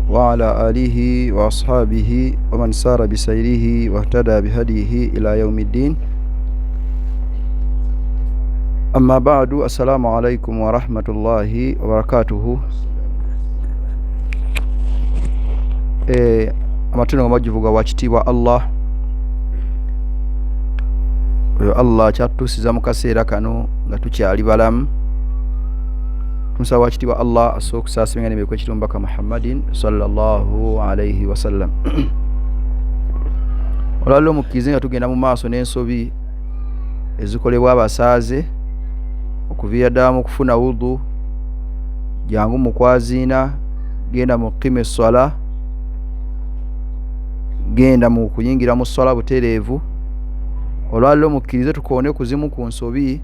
وعلى آله وأصحابه ومن سار بسيره واهتدى بهديه إلى يوم الدين. أما بعد، السلام عليكم ورحمة الله وبركاته. Amatono nga majjuvu ga wakitiibwa Allah, oyo Allah kyatutuusiza mu kaseera kano nga tukyali balamu. Tumusaba wakitiibwa Allah asobola okusaasira nga nemireko ekiri omubaka Muhammadin sallallahu alaihi wasallam. Olwaliro mukkirize nga tugenda mu maaso n'ensobi ezikolebwa abasaaze okuviira ddala mu kufuna wudu, jangu mu kwaziina, genda mu kukima esswala, genda mu kuyingira mu swala butereevu. Olwaliro mukkirize tukoone ku zimu ku nsobi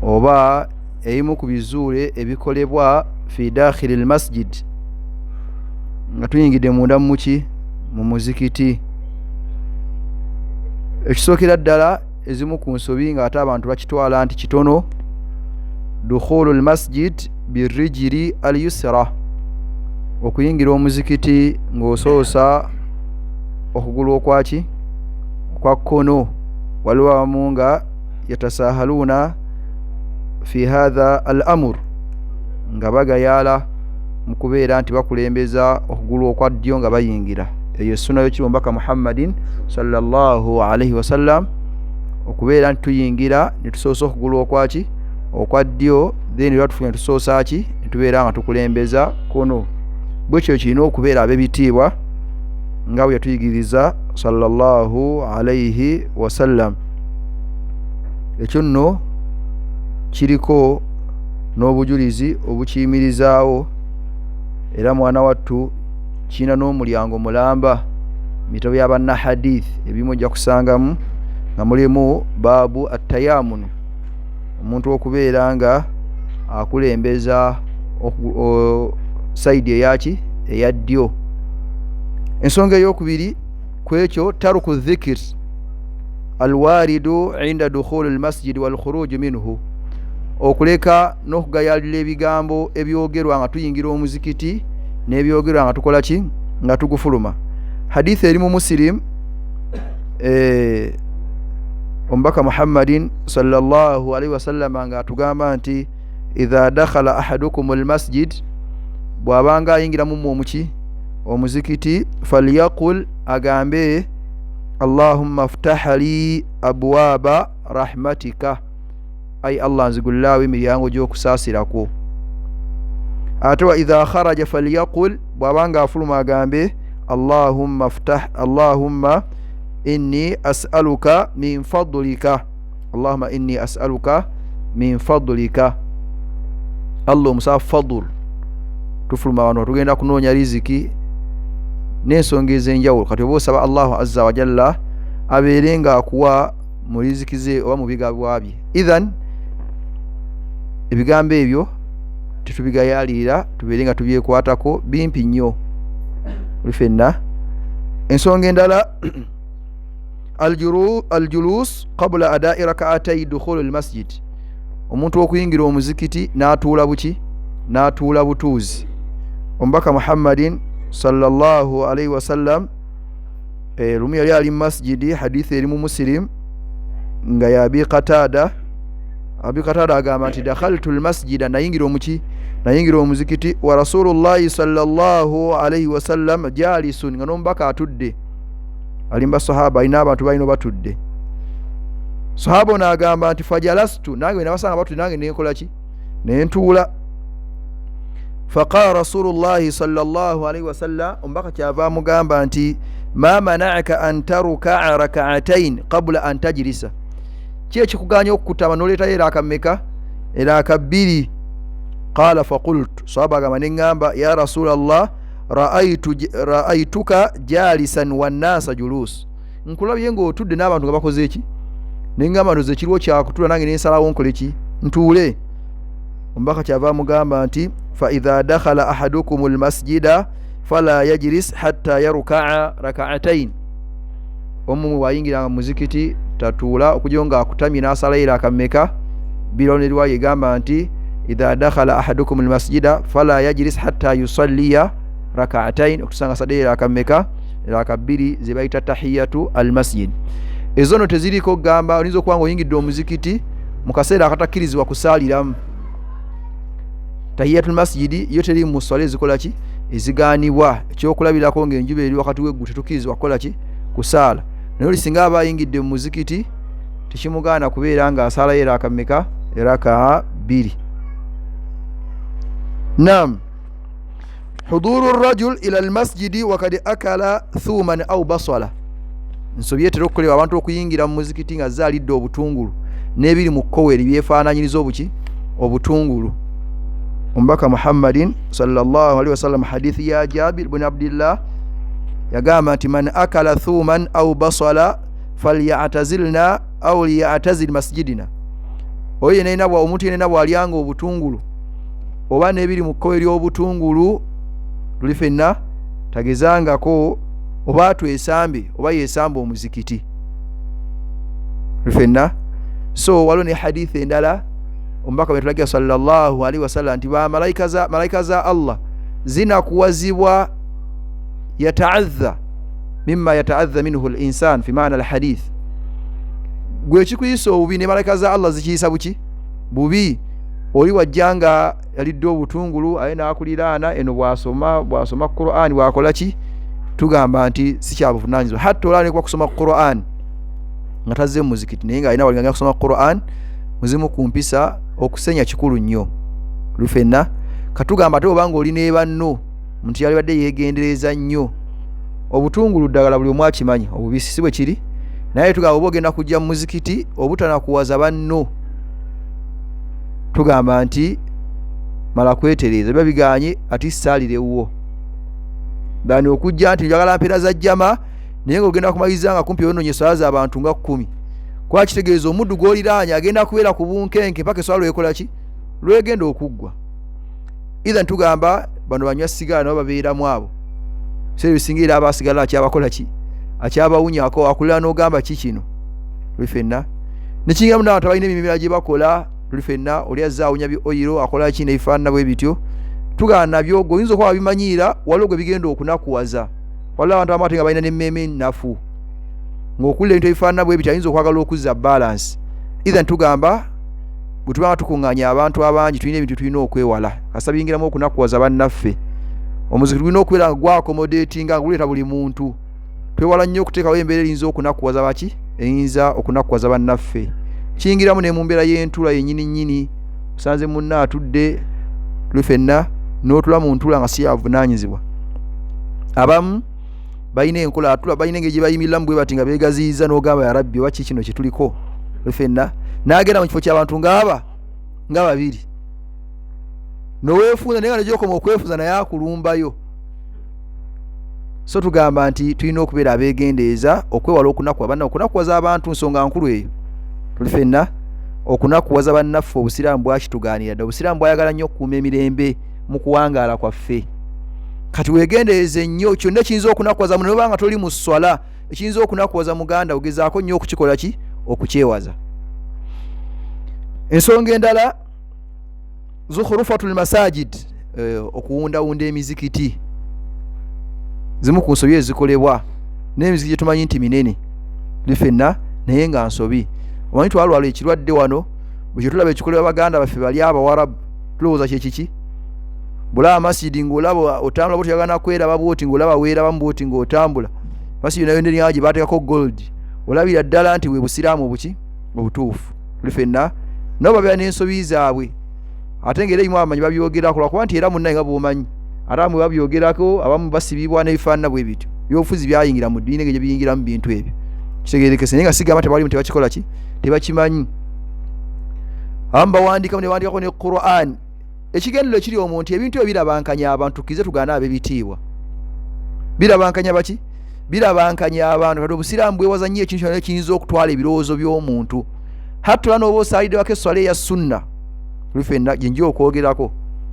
oba ebimu ku bizuule ebikolebwa fi dakhili lmasjid nga tuyingidde munda muki mu muzikiti. Ekisookera ddala, ezimu ku nsobi nga ate abantu bakitwala nti kitono, dukhulu lmasjid birijiri al yusra, okuyingira omuzikiti ng'osoosa okugulu okwaki okwa kkono. Waliwo abamu nga yatasahaluuna fi hatha al amur, nga bagayaala mu kubeera nti bakulembeza okugulu okwa ddyo nga bayingira. Eyo essuna yokiri omubaka Muhammadin sallallahu alaihi wasallam, okubeera nti tuyingira ne tusoosa okugulu okwaki okwa ddyo, then lwatufunya tusoosa ki ne tubeera nga tukulembeza kono. Bwekyo kirina okubeera ab'ebitiibwa nga bwe yatuyigiriza sallallahu alaihi wasallam. Ekyo nno kiriko n'obujulizi obukiyimirizaawo, era mwana wattu kirina n'omulyango mulamba mitabo ya bannahadith ebimu ojja kusangamu nga mulimu baabu attayamunu, omuntu okubeera nga akulembeza saidi eyaki eya ddyo. Ensonga eyokubiri ku ekyo, taruku dhikir alwaridu inda dukhuli lmasjidi walkhuruji minhu, okuleka n'okugayalira ebigambo ebyogerwa nga tuyingira omuzikiti n'ebyogerwa nga tukola ki nga tugufuluma. Hadithi eri mu Musilimu, omubaka Muhammadin sallallahu alaihi wasallama nga atugamba nti idha dakhala ahadukum almasjid, bw'abanga ayingira mumwe omuki omuzikiti, falyaqul, agambe allahumma ftaha li abwaba rahmatika, ai Allah nziguliraawo emiryango gy'okusaasira kwo. Ate wa idha kharaja falyaqul, bw'abanga afuluma agambe allahumma ftah, allahumma inni as'aluka min fadlika, allahumma inni as'aluka min fadlika. Allah omusaba fadul. Tufuluma wano tugenda kunoonya riziki n'ensonga ez'enjawulo, kati oba osaba Allahu azza wajalla abeere nga akuwa mu riziki ze oba mu bigabwa bye. Ithan ebigambo ebyo tetubigayaalirira, tubeere nga tubyekwatako bimpi nnyo oli fenna. Ensonga endala, aljulus qabula adai rakaatai dukhulu lmasjid, omuntu okuyingira omuzikiti n'atuula buki n'atuula butuuzi. Omubaka Muhammadin sallallahu alaihi wasallam lumu yali ali mu masjidi, hadithi eri mu Musilimu nga ya Abi Qatada. Abi Qatada agamba nti dakhaltu lmasjida, nayingira omuki nayingira omuzikiti, wa rasulullahi sallallahu alaihi wasallam jalisun, nga n'omubaka atudde alimba sahaba alina abantu balina batudde. Sahaba ono agamba nti fajalastu, nange nabasanga batudde, nange nenkola ki nentuula. Faqala rasulullahi sallallahu alaihi wasallam, omubaka kyava amugamba nti ma manaka an tarukaa rakaatain qabula an tajlisa, ki ekikuganya okukutama noleetayo eraaka mmeka eraaka bbiri. Qala faqultu, sahaba agamba neŋŋamba ya rasulallah raaituka jalisan wannasa julus, nkulabye ng'otudde n'abantu nga bakoze eki, neŋŋamba ndoza ekiriwo kyakutula nange nensalawo nkole ki ntuule. Omubaka kyava amugamba nti fa idha dakhala ahadukum lmasjida fala yajlis hatta yarukaa rakaatain, omu bwayingiranga mu muzikiti tatuula okujjayo ng'akutamye n'asalayo eraaka mmeka bbiri. Neriwayo egamba nti idha dakhala ahadukum lmasjida fala yajlis hatta yusalliya Rakaatain, okutuusa nga asaddeyo eraka mmeka? Eraka bbiri, ze bayita tahiyatu al masjid. Ezo no teziriiko kugamba oyinza okuba nga oyingidde omuzikiti mu kaseera akatakkirizibwa kusaaliramu. Tahiyatul masjidi yo teri mu swala ezikola ki? Ezigaanibwa. Ekyokulabirako, ng'enjuba eri wakati w'eggulu, tetukkirizibwa kukola ki? Kusaala. Naye oli singa aba ayingidde mu muzikiti, tekimugaana kubeera ng'asaalayo eraka mmeka? Eraka bbiri. Nam huduru rajul ila almasjidi wakad akala thuman au basala. Nsobi etera okukolebwa abantu okuyingira mu muzikiti nga zaalidde obutungulu n'ebiri mu kkowe byefaananyiriza obuki? Obutungulu. Omubaka Muhammadin salllahalihi wasallam, hadithi ya Jabir buni Abdillah, yagamba nti man akala thuman au basala falyatazilna au liyatazil masjidina. Oyo yenayina, omuntu yenayina bw'alyanga obutungulu oba n'ebiri mu kkowe ly'obutungulu, tuli fenna, tagezangako oba twesambe oba yesambe omuzikiti fenna. So waliwo ne hadithi endala omubaka bwetulagira sallallahu alaihi wasallam nti bamalayika malayika za Allah zinakuwazibwa, yataadha mima yataadha minhu linsan fi maana alhadith. Gwe ekikuyisa obubi, ne malayika za Allah zikiyisa buki? Bubi. Oli wajja nga yalidde obutungulu, aye n'akuliraana eno, bwasoma bwasoma Quran, bwakola ki, tugamba nti sikyabuvunanyizibwa. Hatta olaba nekuba kusoma Quran nga tazze mu muzikiti, naye nga alina walinga kusoma Quran, muzimu ku mpisa okusenya kikulu nnyo lufenna. Katugamba ate obanga oli nebanno, omuntu yalibadde yegendereza nnyo. Obutungulu ddagala, buli omu akimanyi, obubisi, si bwe kiri? Naye tugamba oba ogenda kujja mu muzikiti, obutanakuwaza banno, tugamba nti mala kwetereeza, biba biganye ati saalirewo dani okujja nti njagala mpeera za jjama, naye nga ogenda kumaliriza nga kumpi oyononye eswala z'abantu nga 10, kuba kitegeeza omuddu gw'oliraanye agenda kubeera ku bunkenke paka eswala lwekola ki? Lwegenda okuggwa. Ithan tugamba bano banywa sigala nabo babeeramu abo, biseera ebisinga era aba asigala akyabakola ki? Akyabawunyako, akulira n'ogamba ki kino? Tuli fenna nekiyingiramu n'abantu abalina emirimu emirala gye bakola. Tuli fenna oli azze awunya bi oyiro, akola ki, nebifaanana bwe bityo. Tugana nabyo, gwe oyinza okuba wabimanyiira, waliwo gwe bigenda okunakuwaza. Waliwo abantu abamu ate nga balina n'emmeeme ennafu, ng'okulira ebintu ebifaanana bwe bityo ayinza okwagala okuzza balance. Ithan tugamba bwe tubanga tukuŋŋaanya abantu abangi, tulina ebintu tulina okwewala kasita biyingiramu okunakuwaza bannaffe. Omuzikiti gulina okubeera nga gwakomodatinga, nga guleeta buli muntu. Twewala nnyo okuteekawo embeera eyinza okunakuwaza baki? Eyinza okunakuwaza bannaffe. Kiyingiramu ne mu mbeera y'entuula yennyini nnyini. Osanze munna atudde, tuli fenna, n'otula mu ntuula nga si yavunaanyizibwa. Abamu balina enkola atula, balina engeri gye bayimiriramu bwe bati nga beegaziyiza, n'ogamba ya Rabbi, oba ki kino kye tuliko? Tuli fenna n'agenda mu kifo ky'abantu ng'aba nga babiri, noweefunza, naye nga negyokoma okwefunza naye akulumbayo. So tugamba nti tulina okubeera abeegendeeza okwewala okunakuwa banna. Okunakuwaza abantu nsonga nkulu eyo. Tuli fenna okunakuwaza bannaffe, obusiraamu bwakitugaanira dda. Obusiraamu bwayagala nnyo okukuuma emirembe mu kuwangaala kwaffe. Kati weegendereze nnyo kyonna ekiyinza okunakuwaza muno, noba nga toli mu sswala, ekiyinza okunakuwaza muganda, ogezaako nnyo okukikola ki? Okukyewaza. Ensonga endala, zukhurufatu lmasajid, okuwundawunda emizikiti. Zimu ku nsobi ezikolebwa n'emizikiti gyetumanyi nti minene lifenna, naye nga nsobi. Omanyi twalwala ekirwadde wano, bwe kyetulaba ekikolebwa baganda baffe bali Abawarabu, tulowooza kyekiki. Bulaba masidi ngaolaba otambula bwoti, oyagala kweraba bwoti, ngaolaba weerabamu bwoti ngaotambula masidi nayo nderya gye bateekako gold, olabira ddala nti bwe busiraamu obuki obutuufu. Tuli fenna nabo babeera n'ensobi zaabwe, ate ngaera ebimu abamanyi babyogerako lwakuba nti era munnaye nga bwomanyi, ate abamu babyogerako, abamu basibibwa n'ebifaanana bwe bityo. Ebyobufuzi byayingira mu ddiini, engeri gye biyingiramu bintu ebyo kitegerekese, naye nga sigamba tebalimu tebakikola ki? Tebakimanyi. Abamu bawandiikamu ne bawandikako ne Quran. Ekigendero ekiri omwo nti ebintu ebyo birabankanya abantu. Tukkirize tugaane ab'ebitiibwa, birabankanya baki? Birabankanya abantu. Kati obusiraamu bwewaza nnyo ekintu kyonna ekiyinza okutwala ebirowoozo by'omuntu. Hatta n'oba osaalidde wako esswala eya sunna, tuli fenna gyenja okwogerako,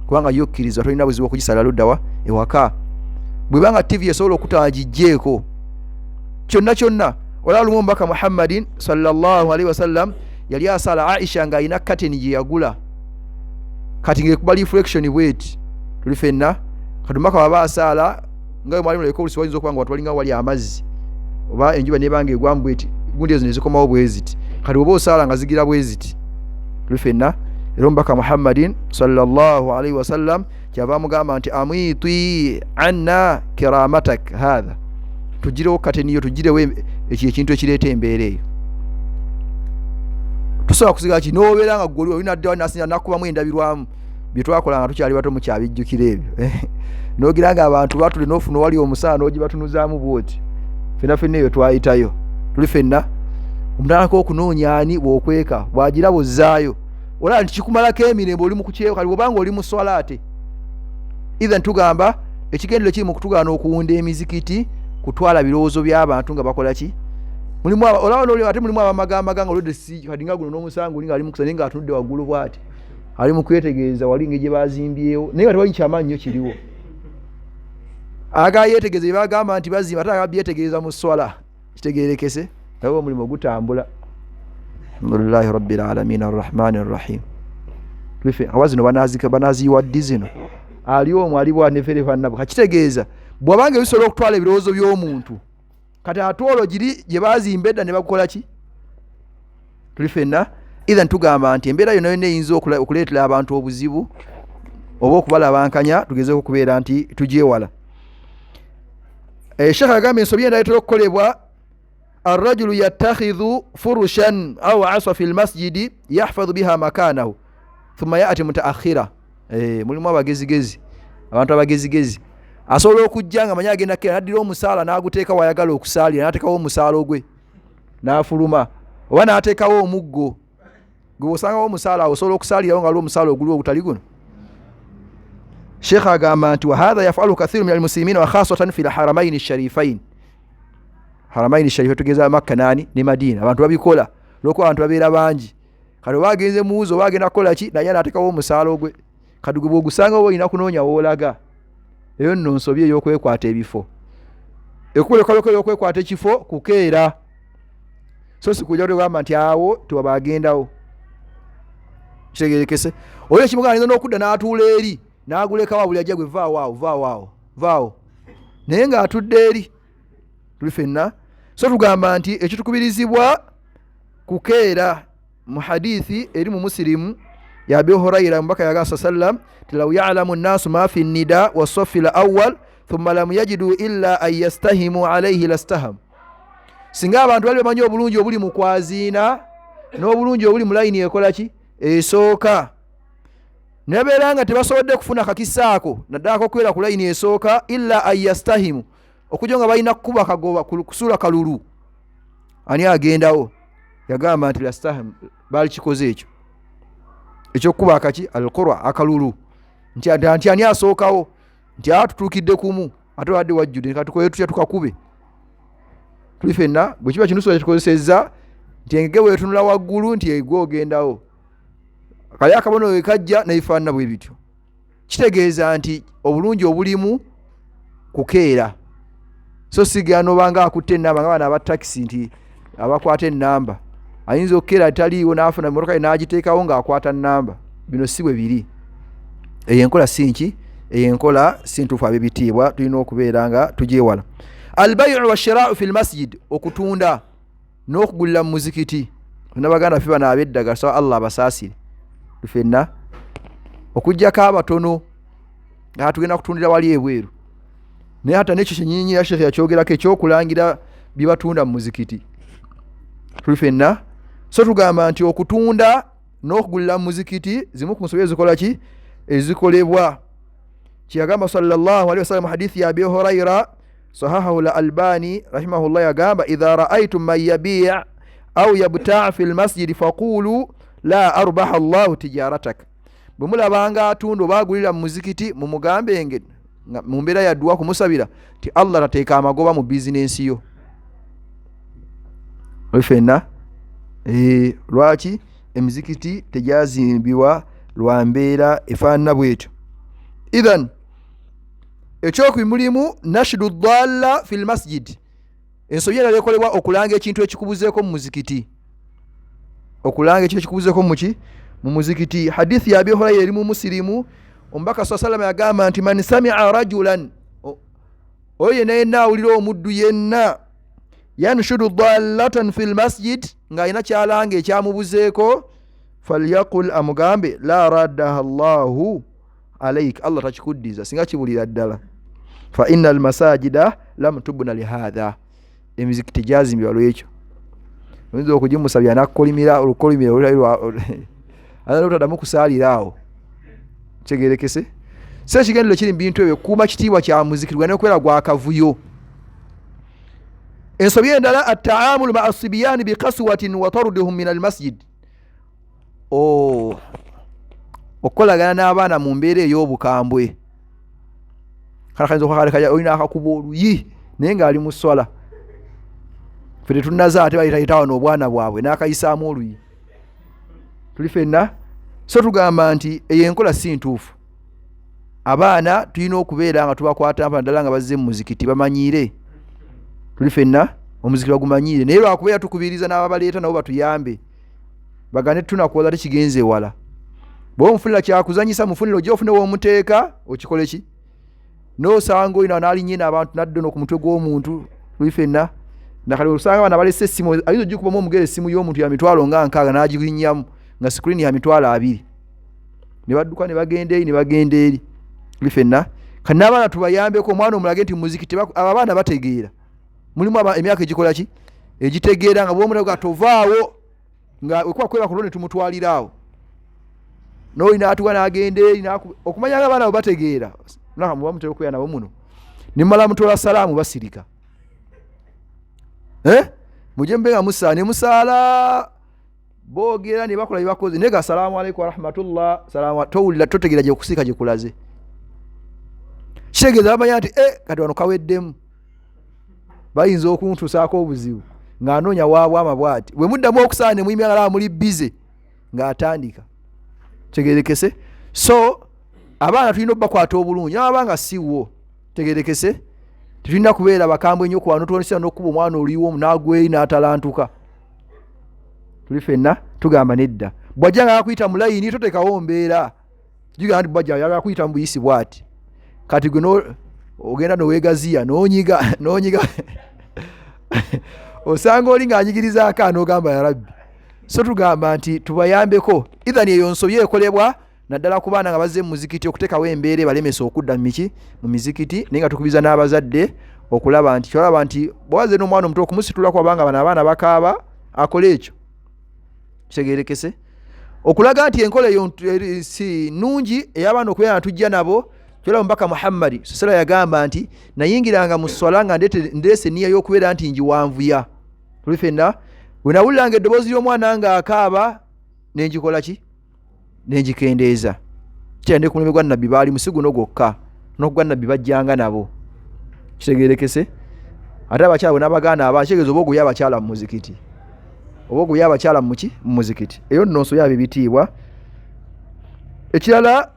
kubanga yo okkiriza tolina buzibu okugisala luddawa ewaka. Bwebanga ttivi esobola okutama, gijjeeko kyonna kyonna. Olaba lumu omubaka Muhammadin sallallahu alaihi wasallam yali asala, Aisha ng'alina kateni gye yagula, kati ng'ekuba reflection bweti. Tuli fenna. Kati omubaka waba asaala nga bwe mwali mulabika olusi wayinza okuba nga watu walinga wali amazzi oba enjuba nebanga egwamu bweti gundi ezo nezikomawo bweziti. Kati oba osaala nga zigira bweziti tuli fenna. Era omubaka Muhammadin sallallahu alaihi wasallam kyava amugamba nti amwiti anna kiramatak hatha, tugirewo kateniyo, tugirewo ekyo ekintu ekireeta embeera eyo. Tusobola kusigala ki nobeera nga gwoli olina ddawa nasinza nakubamu endabirwamu byetwakola nga tukyali bato mukyabijjukira ebyo nogira nga abantu batule nofuna owali omusaana nogibatunuzaamu bwoti fena fenna eyo twayitayo tuli fenna. Omutandika okunoonya ani bwokweka bwagiraba ozzaayo olaba nti kikumalako emirembe oli mukukyeyo. Kati bwobanga oli mu swala ate ithan tugamba ekigendero kiri mu kutugaana okuwunda emizikiti kutwala birowoozo by'abantu nga bakola ki. Mulimu olaba noli ate mulimu abamagamaga nga olwedde si kati nga guno n'omusango oli nga ali mukusa naye nga atunudde waggulu bwati ali mu kwetegereza wali engeri gye bazimbyewo naye nga tewali kyamaanyi nnyo kiriwo. Agala yeetegereza bye bagamba nti bazimba ate agala byetegereza mu swala kitegerekese naye omulimu gutambula. Alhamdulillahi rabbil alamin arrahmani arrahim. Tufe awa zino banaziyiwa ddi zino ali omwo ali bwanefere bannabo. Kakitegeeza bw'abanga ebisobola okutwala ebirowoozo by'omuntu kati ate olwo giri gye bazimba edda ne bagukola ki? Tuli fenna. Ithan tugamba nti embeera yonna yonna eyinza okuleetera abantu obuzibu oba okubalabankanya tugezeeko okubeera nti tugyewala. Sheikh agamba ensobi endala etera okukolebwa, arrajulu yattakhidhu furushan au asa fi lmasjidi yahfadhu biha makanahu thumma yati mutaakhira. Mulimu abagezigezi, abantu abagezigezi asobola okujja nga manyi agenda kera naddira omusaala n'aguteeka wayagala okusaalira n'ateekawo omusaala ogwe n'afuluma, oba n'ateekawo omuggo gwe osangawo omusaala awo osobola okusaalirawo nga waliwo omusaala oguliwo ogutali guno. Sheikh agamba nti wahatha yafaluhu kathiru min almuslimina wa khasatan fi lharamaini sharifain. Haramaini sharifa tugeza Makka nani ne Madina, abantu babikola olwokuba abantu babeera bangi. Kati oba agenze muwuzi oba agenda kukola ki naye n'ateekawo omusaala ogwe, kati gwe bw'ogusanga oba olina kunoonya woolaga. Eyo nno nsobi ey'okwekwata ebifo. Ekkubo ey'okwekwata ekifo kukeera, so si kujja kugamba nti awo tewaba agendawo. Kitegerekese oyo ekimugamba ayinza n'okudda n'atuula eri n'agulekawo buli ajja gwe vaawo awo vaawo awo vaawo, naye ng'atudde eri tuli fenna. So tugamba nti ekitukubirizibwa kukeera. Mu hadithi eri mu Musilimu ya Abi Huraira, omubaka yagamba sa sallam ti law yalamu nnaasu ma fi nnida wa safi l awal thumma lam yajidu illa an yastahimu alaihi lastahamu. Singa abantu bali bamanyi obulungi obuli mu kwaziina n'obulungi obuli mu layini ekola ki esooka, nebabeera nga tebasobodde kufuna kakisa ako naddala kokubeera ku layini esooka, illa an yastahimu, okujja nga balina kukuba kagoba kusuula kalulu ani agendawo, yagamba nti lastahim, baali kikoze ekyo ekyokukuba akaki alqura akalulu nti ani asookawo, nti aa tutuukidde kumu ate obadde wajjudde katukole tutya tukakube tuli fenna. Bwe kiba kinusu kyetukozesezza nti engege bwetunula waggulu nti egwe ogendawo, kali akabonero we kajja nebifaanana bwe bityo, kitegeeza nti obulungi obulimu kukeera. So sigera nobanga akutte enamba nga bano aba takisi nti abakwata enamba, ayinza okukeera taliiwo n'afuna emotoka ye n'agiteekawo ng'akwata namba. Bino si bwe biri. Eyo enkola si nki, eyo enkola si ntuufu. Ab'ebitiibwa tulina okubeera nga tugyewala. Albayu washirau fi lmasjid, okutunda n'okugulira mu muzikiti. Nabaganda ffe bano ab'eddagala, saba Allah abasaasire ffenna, okuggyako abatono nga tugenda kutundira wali ebweru. Naye hata nekyo kyenyinyi ya shekhe yakyogerako ekyokulangira bye batunda mu muzikiti tuli fenna. So tugamba nti okutunda n'okugulira mu muzikiti zimu ku nsobi ezikola ki ezikolebwa. Kyeyagamba sallallahu alaihi wasallam hadithi ya Abi Huraira sahahahu la Albani rahimahullah, yagamba idha raaitum man yabi' au yabta' fi lmasjidi faqulu la arbaha llahu tijaratak. Bwe mulabanga atunda oba agulira mu muzikiti mumugambenge mu mbeera ya dduwa kumusabira nti Allah tateeka amagoba mu bizinensi yo. Fenna lwaki emizikiti tegyazimbibwa lwa mbeera efaanana bwetyo? Ithan ekyokubiri mulimu nashidu dalla fi lmasjid, ensobi endala ekolebwa okulanga ekintu ekikubuzeeko mu muzikiti, okulanga ekintu ekikubuzeeko muki mu muzikiti. Hadithi ya Abi Huraira eri mu Musilimu, Omubaka saa salama yagamba nti man samia rajulan, oyo yenna yenna awulira omuddu yenna yanshudu dalatan fi lmasjid, ng'alina kyalanga ekyamubuzeeko, falyaqul, amugambe la raddaha llahu alaik, Allah takikuddiza singa kibulira ddala. Fa inna almasajida lam tubna lihadha, emizikiti gyazimbibwa lwekyo. Oyinza okugimusabya nakukolimira olukolimira otaddamu kusaalira awo. Kitegerekese? Si ekigendero kiri mu bintu ebyo kuuma kitiibwa kya muzikiti gwa nokubeera gwakavuyo. Ensobi endala, attaamulu maa sibiyani bikaswatin wa tarduhum min almasjid, okukolagana n'abaana mu mbeera ey'obukambwe. Olina akakuba oluyi naye ng'ali mu swala, ffe tetunaza ate bayitayita wano obwana bwabwe n'akayisaamu oluyi, tuli fenna. So tugamba nti eyo enkola si ntuufu. Abaana tulina okubeera nga tubakwata mpa, naddala nga bazze mu muzikiti bamanyiire, tuli fenna, omuzikiti bagumanyiire. Naye lwakubeera tukubiriza n'ababaleeta nabo batuyambe bagane tunakuwaza tekigenze ewala. Bwoba omufunira kyakuzanyisa, mufunire ojja ofune womuteeka okikole ki, nosanga olina nalinye n'abantu nadda no ku mutwe gw'omuntu, tuli fenna. Nakati osanga abaana balese essimu, ayinza ogikubamu omugere essimu y'omuntu ya mitwalo nga 60 n'agirinyamu nga sikirini ya 20,000, ne badduka ne bagenda eri ne bagenda eri, tuli fenna. Kati n'abaana tubayambeko, omwana omulage nti muzikiti abo abaana bategeera, mulimu emyaka egikola ki egitegeera nga bwomulaga tovaawo nga wekuba kweba kulwo ne tumutwalira awo n'oli n'atuka n'agenda eri okumanya nga abaana bo bategeera. Naka muba mutera okubeera nabo muno ne mumala mutola salaamu basirika, mujje mube nga musaala ne musaala boogera ne bakola byebakoze, naye ga salaamu aleikum warahmatullah salaamu, towulira totegeera gye kusiika gye kulaze. Kitegeeza bamanya nti kati wano kaweddemu, bayinza okuntuusaako obuzibu ng'anoonya waabwama bw'ati. Bwe muddamu okusaala ne muyimira nga muli bize ng'atandika, tegerekese. So abaana tulina obubakwata obulungi n'ababa nga si wo, tegerekese. Tetulina kubeera bakambwe nnyo kuba notwonesa n'okukuba omwana oliwo n'agwa eri n'atalantuka, tuli fenna. Tugamba nedda, bw'ajja nga akuyita mu layini totekawo mbeera, jugamba nti bw'ajja ayagala kuyita mu buyisi bw'ati, kati gwe ogenda noweegaziya n'onyiga n'onyiga, osanga oli ng'anyigirizaako an'ogamba ya rabbi. So tugamba nti tubayambeko. Idhan eyo nsobi ekolebwa naddala ku baana nga bazze mu muzikiti, okuteekawo embeera ebalemesa okudda mu miki mu mizikiti, naye nga tukubiza n'abazadde okulaba nti kyolaba nti bwaze n'omwana omuto okumusitulako, abanga bano abaana bakaaba, akole ekyo kitegerekese okulaga nti enkola eyo si nnungi ey'abaana okubeera nga tujja nabo. Kyolaba omubaka Muhammadi sasala yagamba nti nayingiranga mu swala nga ndeese enniya y'okubeera nti ngiwanvuya, tuli fenna, bwe nawuliranga eddoboozi ly'omwana ng'akaaba nengikola ki nengikendeeza. Kira ne ku mulembe gwa nabbi baali musi guno gwokka n'okugwa nabbi bajjanga nabo, kitegerekese. Ate abakyala bwe n'abagaana abaana, kitegeeza oba oguye abakyala mu muzikiti, oba oguye abakyala muki mu muzikiti, eyo nno nsobi abo ebitiibwa. Ekirala,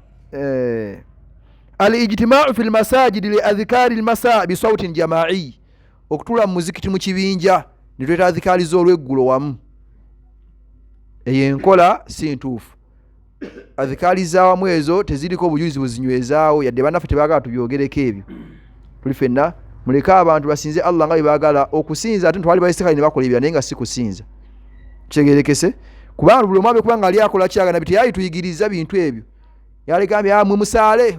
al ijtimaau fi lmasajidi li adhikaari lmasa bisautin jamai, okutuula mu muzikiti mu kibinja ne tuleeta adhikaari z'olweggulo wamu, eyo enkola si ntuufu. Adhikaari z'awamu ezo teziriko obujulizi buzinywezaawo, yadde bannaffe tebaagala tubyogereko ebyo, tuli fenna. Muleke abantu basinze Allah nga bwe baagala okusinza, ate ntwali baisikali ne bakola ebira naye nga si kusinza, kitegerekese, kubanga buli omu abe kubanga ali akola kyaga. Nabbi teyayituyigiriza bintu ebyo, yaligambye mwe musaale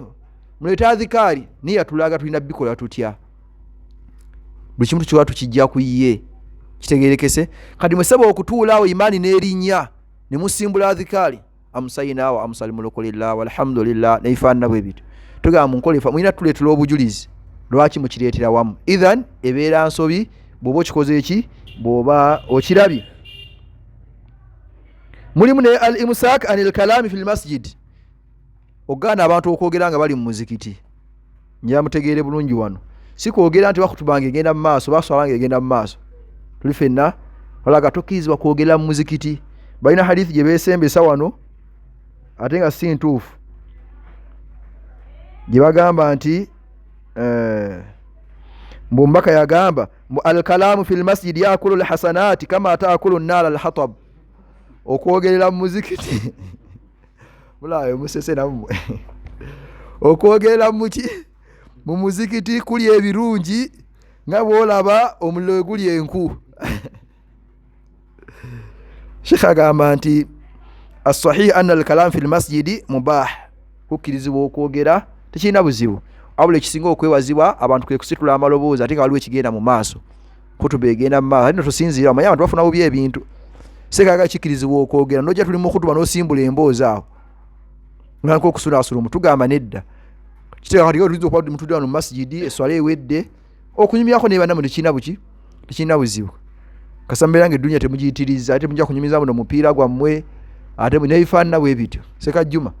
muleete adhikaari, naye yatulaga tulina bikola tutya, buli kimu tukiwa tukijja ku ye, kitegerekese. Kati mwesaba okutuula awo imaani n'erinnya ne musimbula adhikaari amusayina wa amusalimulukulillah walhamdulillah nebifaanana bwe bityo, tugamba mu nkola efa mulina tuleetera obujulizi lwaki mukireetera wamu. Idhan ebeera nsobi bw'oba okikoze eki bw'oba okirabye. Mulimu ne al imsak anil kalami fil masjid, okugaana abantu okwogera nga bali mu muzikiti. Njala mutegeere bulungi wano, si kwogera nti bakutuba nga egenda mu maaso, baswala nga egenda mu maaso, tuli fenna. Walaga tokkirizibwa kwogera mu muzikiti. Balina hadithi gye beesembesa wano ate nga si ntuufu, gye bagamba nti mbu omubaka yagamba mbu alkalaamu fi lmasjidi yakulu lhasanati kama taakulu nnaara alhatab, okwogerera mu muzikiti mulaayo musese nammwe. Okwogera muki mu muzikiti kuli ebirungi nga bwolaba omuliro we guli enku. Sheikh agamba nti assahih anna alkalam fi lmasjidi mubah, kukkirizibwa okwogera tekirina buzibu, wabula ekisinga okwewazibwa abantu kwe kusitula amaloboozi ate nga waliwo ekigenda mu maaso, kutuba egenda mu maaso, ate notusinziira omanye abantu bafuna bubi ebintu. Sekaga kikkirizibwa okwogera nojja tuli mu kutuba n'osimbula emboozi awo nga nkokusulasula omu, tugamba nedda. Kiteeka kati tuyinza okuba mutudde wano mu masijidi eswala ewedde okunyumyako naye banamwe tekirina buki, tekirina buzibu kasa mbeera nga eddunya temugiyitiriza, ate mujja kunyumiza muno mupiira gwammwe ate nebifaanana bwe bityo. Sekajjuma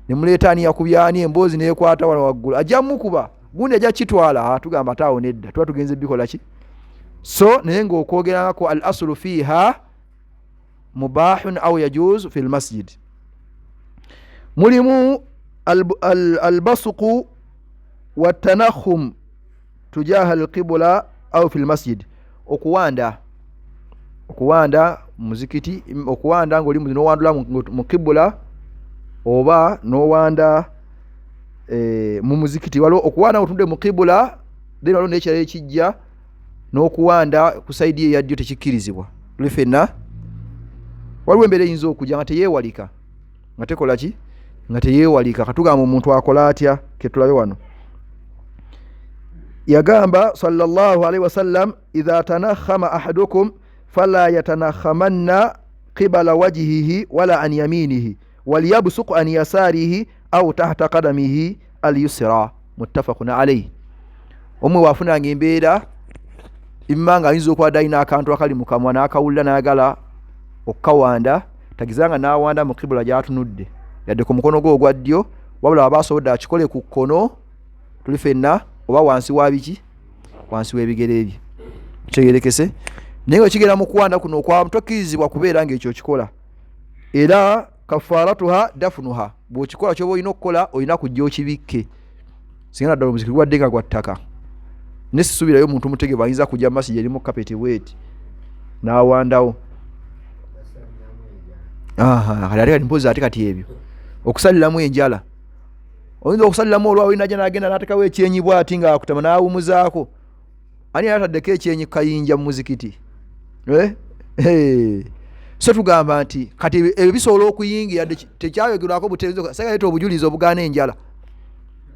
ne muleeta ani yakubyani emboozi neekwata wano waggulu ajja mukuba gundi ajja kitwala, tugamba ate awo nedda, tuba tugenze bikola ki. So naye ng'okwogerangako al asulu fiiha mubahun au yajuz fi lmasjid. Mulimu albasuku watanakhum tujaha alqibula au fi lmasjid, okuwanda, okuwanda muzikiti, okuwanda ngaoli nowandula mu kibula oba nowanda e, mu muzikiti. Waliwo okuwanda nga otunudde mu kibula, then waliwo nekirala ekijja n'okuwanda ku saidi eya ddyo tekikkirizibwa. Tuli fenna, waliwo embeera eyinza okujja nga teyeewalika, nga tekola ki, nga teyeewalika. Katugamba omuntu akola atya? Ketulabe wano. Yagamba sallallahu alaihi wasallam, idha tanakhama ahadukum fala yatanakhamanna qibala wajhihi wala an yaminihi waliyabsuq an yasarihi au tahta qadamihi alyusra, muttafaqun alaihi. Omwe wafunanga embeera imma nga ayinza okuba alina akantu akali mu kamwa n'akawulira n'ayagala okukawanda, tagizanga n'awanda mu kibula gy'atunudde yadde ku mukono gwe ogwa ddyo, wabula aba asobodde akikole ku kkono, tuli fenna, oba wansi wa biki, wansi w'ebigere bye. Kitegerekese? Naye nga kigenda mu kuwanda kuno okwa tokkirizibwa kubeera ng'ekyo okikola, era kafaratuha dafunuha, bw'okikola kyoba olina okukola olina kujja okibikke, singa naddala omuziki gubadde nga gwa ttaka. Ne sisuubirayo omuntu mutegevu ayinza kujja mu masigi erimu kapeti bweti n'awandawo. Kati ate kati mpozi ate kati ebyo okusaliramu enjala, oyinza okusaliramu olwawo najja n'agenda n'atekawo ekyenyi bwati ng'akutama n'awumuzaako. Ani yali ataddeko ekyenyi kayinja mu muzikiti? Eh? Eh. So tugamba nti kati ebyo bisobola okuyingira, tekyayogerwako butereevu. Saga leeta obujulizi obugaana enjala,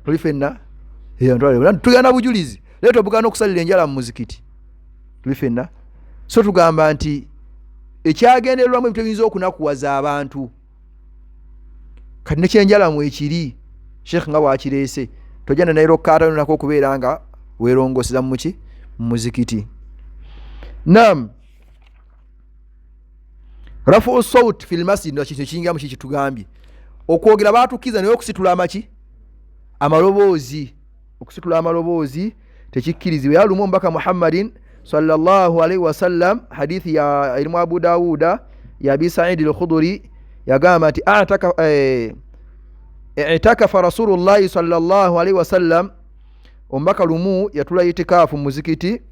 tuli fenna tugenda bujulizi, leeta obugaana okusalira enjala mu muzikiti, tuli fenna. So tugamba nti ekyagendererwamu ebintu ebiyinza okunakuwaza abantu, kati nekyenjala mwekiri sheikh nga bwakireese, tojja nenairokaata nonako okubeera nga werongoseza muki mumuzikiti. Nam rafu saut fi lmasjid, kintu ekiyingira muki kitugambye okwogera batukkiza, naye okusitula amaki amaloboozi, okusitula amaloboozi tekikkirizibwa. Era lumu omubaka Muhammadin sallallahu alaihi wasallam, hadithi ya erimu Abu Dawuda ya Abi Saidi al-Khuduri, yagamba nti i'takafa Rasulullahi sallallahu alaihi wasallam, omubaka lumu yatula itikaafu mu muzikiti,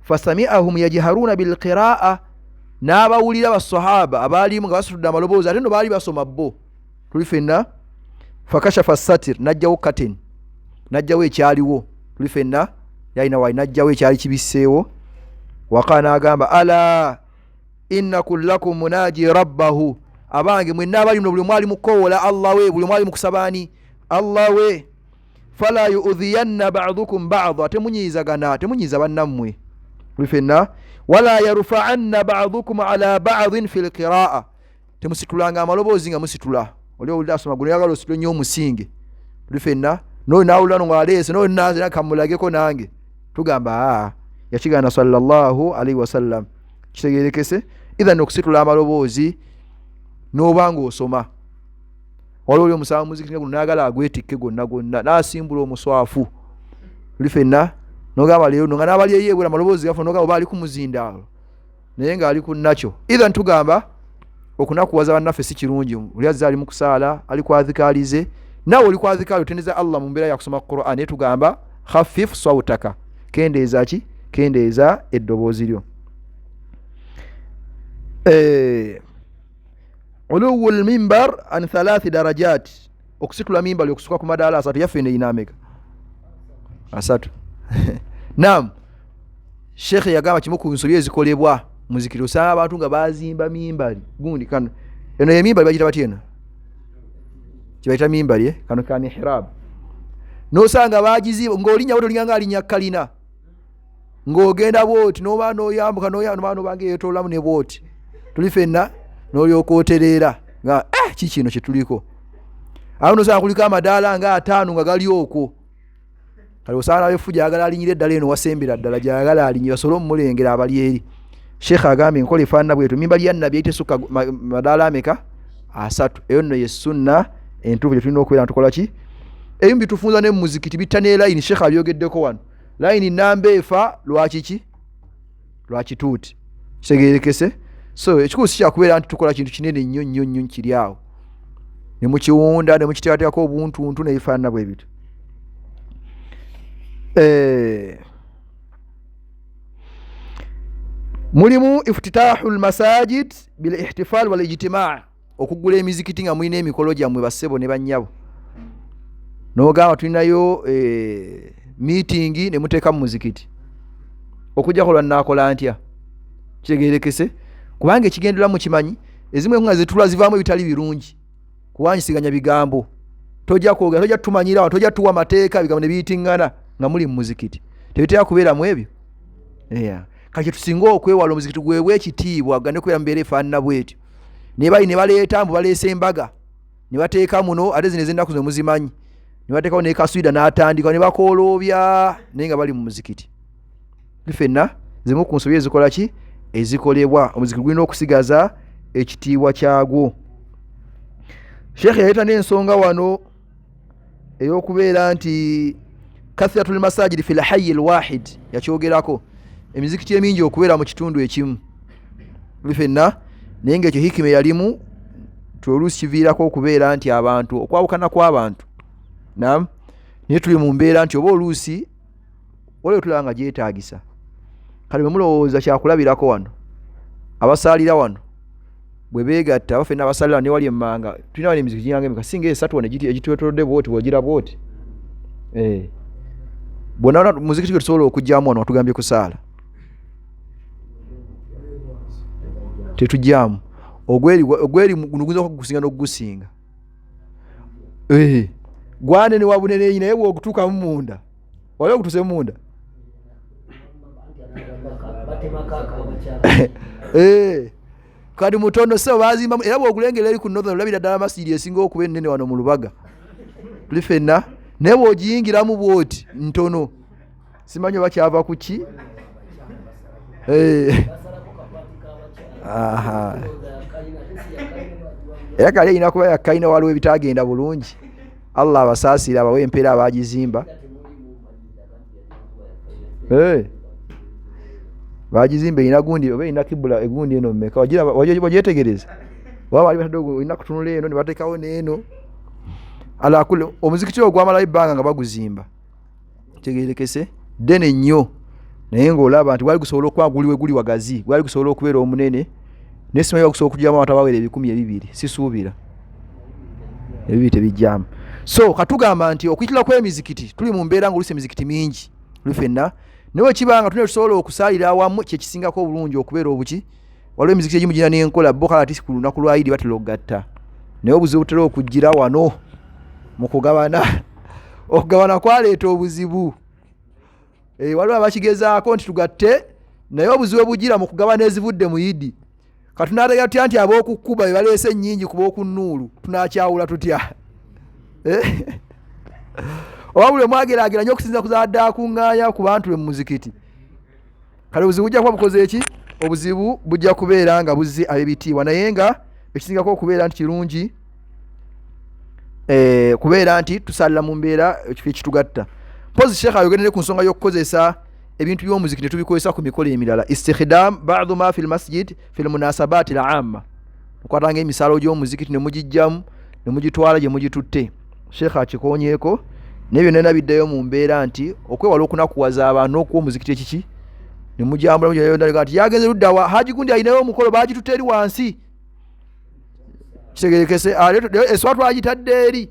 fasami'ahum yajharuna bilqiraa, n'abawulira basahaba abaalimu nga basitudde amaloboozi, ate no baali basoma bo, tuli fenna. Fakashafa satir, najjawo curtain, najjawo ekyaliwo, tuli fenna, yalina wali najjawo ekyali kibisseewo. Waka n'agamba, ala inna kullakum munaji rabbahu, abange mwenna abali muno buli omu ali mu kukowoola Allah we, buli omu ali mu kusaba ani Allah we. Fala yuudhiyanna badukum bada, temunyizagana, temunyiza bannammwe, tuli fenna. Wala yarfa'anna badukum ala badin fi lqiraa, temusitulanga amaloboozi nga musitula oli owulira asoma guno yagala ositule nnyo omusinge, tuli fenna, noyo nawulira no ng'aleese noyo nanze kamulageko nange, tugamba aa yakigaana sallallahu alaihi wasallam. Kitegerekese? Idhan okusitula amaloboozi n'oba ng'osoma, waliwo oli omusaba muzikiti nga guno nayagala agwetikke gwonna gwonna n'asimbula omuswafu, tuli fenna, nogamba leero no nga n'abali eyo ebwera amaloboozi gafa, nogamba oba ali ku muzindaalo naye ng'ali ku nakyo. Idhan tugamba okunakuwaza bannaffe si kirungi. Oli azze ali mu kusaala, ali ku adhikaalize, naawe oli ku adhikaali otendeza Allah mu mbeera ya kusoma Quran, naye tugamba khafif sautaka, kendeeza ki, kendeeza eddoboozi lyo. Uluwu lmimbar an thalathi darajat, Okusitula mimbali okusuka ku madaala 3, yaffe eno ameka? 3. Nam shekhe yagamba kimu ku nsobi ezikolebwa muzikiti, osanga abantu nga bazimba mimbali gundi kano, eno yemimbali bagita batya? Eno kibayita mimbali, eh? Kano ka mihrab, nosanga bagizimba ng'olinnya bwoti, olinga nga alinya kalina, ng'ogenda bwoti, noba noyambuka, noba nobanga eyetololamu ne bwoti, tuli fenna, n'olyoka otereera nga ki kino kyetuliko awo. Nosanga kuliko amadaala nga 50 nga gali okwo. Kale osanga abefu gyagala alinyira eddala eno, wasembera ddala gyagala alinyi, basobole omulengera abali eri. Sheekh agambye enkola efaanana bwetu, mimbali ya Nabbi eyitesuka madaala ameka? 3. Eyo nno ye sunna entuufu gye tulina okubeera tukola ki. Ebimu bitufunza ne muzikiti, bitta ne layini. Sheekh abyogeddeko wano, layini namba efa lwakiki, lwakituuti, kitegerekese. So ekikulu si kyakubeera nti tukola kintu kinene nnyo nnyo nnyo kiri awo ne mukiwunda ne mukiteekateekako obuntuntu nebifaanana bwe bityo. Mulimu iftitahu lmasajid bil ihtifal wal ijtimaa, okuggula emizikiti nga mulina emikolo gyammwe, bassebo ne bannyabo, n'ogamba tulinayo meeting ne muteeka mu muzikiti. Okujjako lwa nnaakola ntya, kitegerekese, kubanga ekigendera mukimanyi, ezimu enkunga zetula zivaamu ebitali birungi, kuwanyisiganya bigambo, tojja kwogera, tojja tumanyirawo, tojja tuwa mateeka, ebigambo ne biyitiŋŋana nga muli mu muzikiti. Tebitera kubeeramu ebyo. Yeah. Kati kyetusinga okwewala, omuzikiti gwebwa ekitiibwa gande kubeera mubeera efaanana bwetyo, naye bali ne baleeta mbu baleese embaga ne bateeka muno, ate zino ez'ennaku zino muzimanyi, ne bateekawo ne kaswida n'atandika ne bakooloobya, naye nga bali mu muzikiti. Ffenna zimu ku nsobi ezikola ki, ezikolebwa. Omuzikiti gulina okusigaza ekitiibwa kyagwo. Sheekh yaleeta n'ensonga wano ey'okubeera nti kathiratul masajidi fi lhayi lwahid, yakyogerako, emizikiti emingi okubeera mu kitundu ekimu ffenna, naye ngaekyo hikima eyalimu ti oluusi kiviirako okubeera nti abantu okwawukana kw'abantu. Nam naye tuli mu mbeera nti oba oluusi waliwo tulaba nga gyetaagisa. Kale bwe mulowooza kyakulabirako wano, abasaalira wano bwe beegatta bafenna abasalira ne wali emmanga, tulina wano emizikiti giringa emeka? Singa 3 wano egitwetoolodde bwoti, bw'ogira bwoti, bwonna muzikiti gwe tusobola okugyamu wano watugambye kusaala tetugyamu ogweri guno guyinza okugusinga n'okugusinga, gwanene wa bunene, naye bw'ogutuukamu munda, wali ogutuse munda. Kati mutono sebo bazimbamu, era bw'ogulengera eri ku northern olabira ddala masijidi esinga okuba ennene wano mu Lubaga, tuli ffenna, naye bw'ogiyingiramu bw'oti ntono, simanyi oba kyava ku ki. Era kale erina kuba yakkalina, waliwo ebitagenda bulungi. Allah abasaasire, abawe empeera abagizimba. Bagizimba erina gundi oba erina kibula egundi eno mmeka, wagyetegereza oba bali batadde olina kutunula eno ne bateekawo n'eno. Alakuli omuzikiti ogwo gwamalayo ebbanga nga baguzimba, kitegerekese, ddene nnyo, naye ng'olaba nti gwali gusobola okuba guli we guli wagazi, gwali gusobola okubeera omunene, naye simanyi bagusobola okugyamu abantu abawera 2000, sisuubira 2 tebijjamu. So katugamba nti okuyitira kw'emizikiti tuli mu mbeera ng'oluusi emizikiti mingi tuli ffenna, naye wekiba nga tulina tusobola okusaalira awamu, kyekisingako obulungi okubeera obuki. Waliwo emizikiti egimu girina n'enkola bo kale ati ku lunaku lwa Idi batera okugatta, naye obuzibu butera okujjira wano mu kugabana. Okugabana kwaleeta obuzibu. Waliwo abakigezaako nti tugatte, naye obuzibu bujjira mu kugabana ezivudde mu Idi. Katunaatega tutya nti ab'okukkuba be baleese ennyingi ku b'okunnuulu? Tunakyawula tutya? Oba buli omu ageraageranya okusinziira ku zaadde akuŋŋaanya ku bantu be mu muzikiti. Kale obuzibu bujja kuba bukoze eki, obuzibu bujja kubeera nga buzze ab'ebitiibwa, naye nga ekisingako okubeera nti kirungi kubeera nti tusalira mu mbeera ekifo ekitugatta. Mpozi sheekh ayogedde ku nsonga y'okukozesa ebintu by'omuzikiti ne tubikozesa ku mikolo emirala, istikhdam badu ma fi lmasjid fi lmunasabat al amma, okwatanga emisaalo gy'omuzikiti ne mugijjamu ne mugitwala gye mugitutte. Sheekh akikonyeeko, naye byonna biddayo mu mbeera nti okwewala okunakuwaza abantu n'okuwa omuzikiti ekiki ne mujambula nti yagenze ludda wa haji gundi alinayo omukolo, bagitutte eri wansi, kitegerekese eswa twagitadde eri.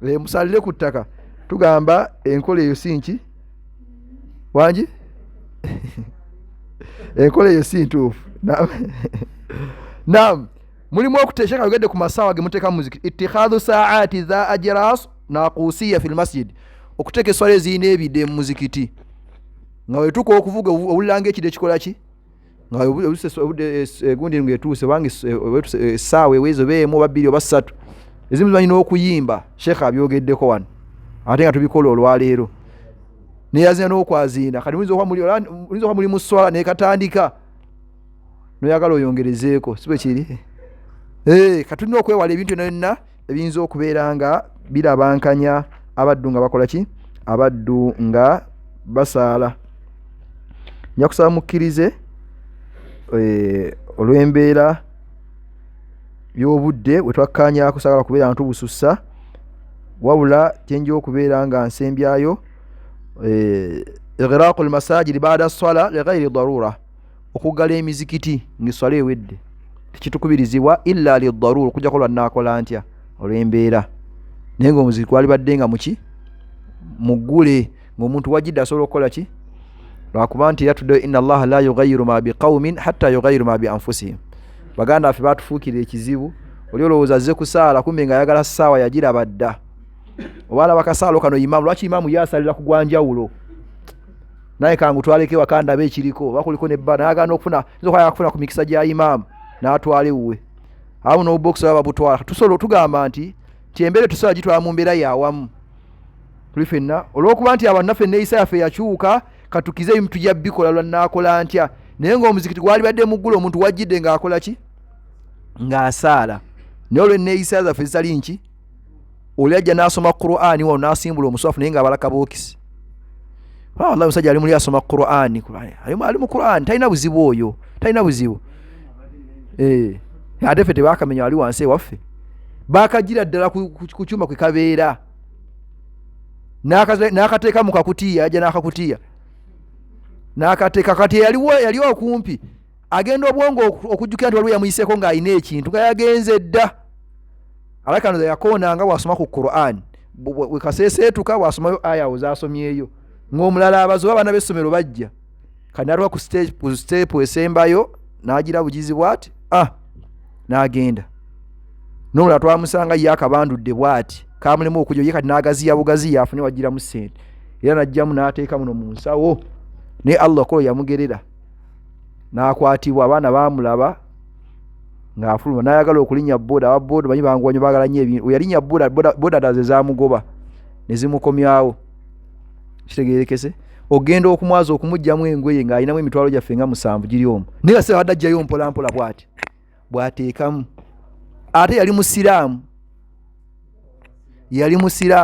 Eh, musalire ku ttaka tugamba enkola eyo si nki wangi enkola eyo si ntuufu nam mulimu okuteeka ayogedde ku masaawa ge muteeka mu muzikiti itikhadhu saati za ajras naqusiya fi lmasjid okuteeka eswala ezirina ebide mu muzikiti nga wetuuka okuvuga owulira nga ekide kikola ki nga egundi ngaetuuse obanga essaawa eweezi oba emu oba bbiri oba ssatu ezimu zimanyi n'okuyimba sheekh abyogeddeko wano ate nga tubikola olwaleero neyazina n'okwaziina kati muyinza okuba muli mu swala nekatandika noyagala oyongerezeeko si bwe kiri eh, katulina okwewala ebintu byonna byonna ebiyinza okubeera nga birabankanya abaddu nga bakola ki abaddu nga basaala nja kusaba mukkirize eh, olw'embeera y'obudde bwe twakkaanyaako saagala kubeera nga tubusussa wabula kyenja okubeera nga nsembyayo eh, igraqu lmasajidi baada sala lighairi darura okuggala emizikiti ng'esswala ewedde tekitukubirizibwa illa lidarura okujjako lwa naakola ntya olw'embeera naye ng'omuzikiti gwalibadde nga muki muggule ng'omuntu wajidde asobola okukola ki lwakuba nti era tuddeyo inna allaha la yugayiru ma biqaumin hatta yugayiru ma bi anfusihim baganda baffe batufuukira ekizibu oli olowooza azze kusaala kumbe nga ayagala ssaawa yagiraba dda oba alaba kasaalo kano imaamu lwaki imaamu ye asalira ku gwanjawulo naye kangutwaleko ewaka ndabe ekiriko oba kuliko nebba nayagala nokufuna nza okufuna ku mikisa gya imaamu n'atwala ewuwe awo n'obubokisi baba babutwala tusobola otugamba nti nti embeera tusobola gitwala mu mbeera yawamu tuli fenna olwokuba nti abantu naffe neeyisa yaffe yakyuka katukize ebimu tujja bikola lwa naakola ntya naye ng'omuzikiti gwalibadde muggula omuntu wajjidde ng'akola ki ng'asaala naye olw'enneeyisa zaffe zitali nki oli ajja n'asoma qur'ani wano n'asimbula omuswafu naye ng'abala kabookisi wallahi omusajja ali muli asoma qur'ani ali mu qur'ani talina buzibu oyo talina buzibu eh, ate ffe tebakamenya ali wansi ewaffe bakagira ddala ku kyuma kwe kabeera n'akateeka mu kakutiya ajja n'akakutiya n'akateeka kati yaliwo yali okumpi agenda obwongo okujjukira nti waliwo yamuyiseeko ng'alina ekintu nga yagenze dda alakano yakoona nga bwasoma ku Quran wekaseeseetuka bwasomayo aya awo zasomyeyo ng'omulala abazoba abaana b'essomero bajja kati natuka ku siteepu esembayo n'agira bugizi bwati ah n'agenda n'omulala twamusanga ye akabandudde bwati kamulema okuja ye kati n'agaziya bugaziya afune wagiramu ssente era n'ajjamu n'ateeka muno mu nsawo naye allah kolo yamugerera n'akwatibwa abaana baamulaba ng'afuluma n'ayagala okulinnya boda aba boda manyi banguwa nyo baagala nnyo ebintu weyalinnya boda boda ddala ze zaamugoba ne zimukomyawo kitegerekese ogenda okumwaza okumugyamu engoye ng'alinamu emitwalo gyaffe nga musanvu giri omu naye kaseera badde ajjayo mpolampola bw'ati bw'ateekamu ate yali musiraamu yali musiraamu.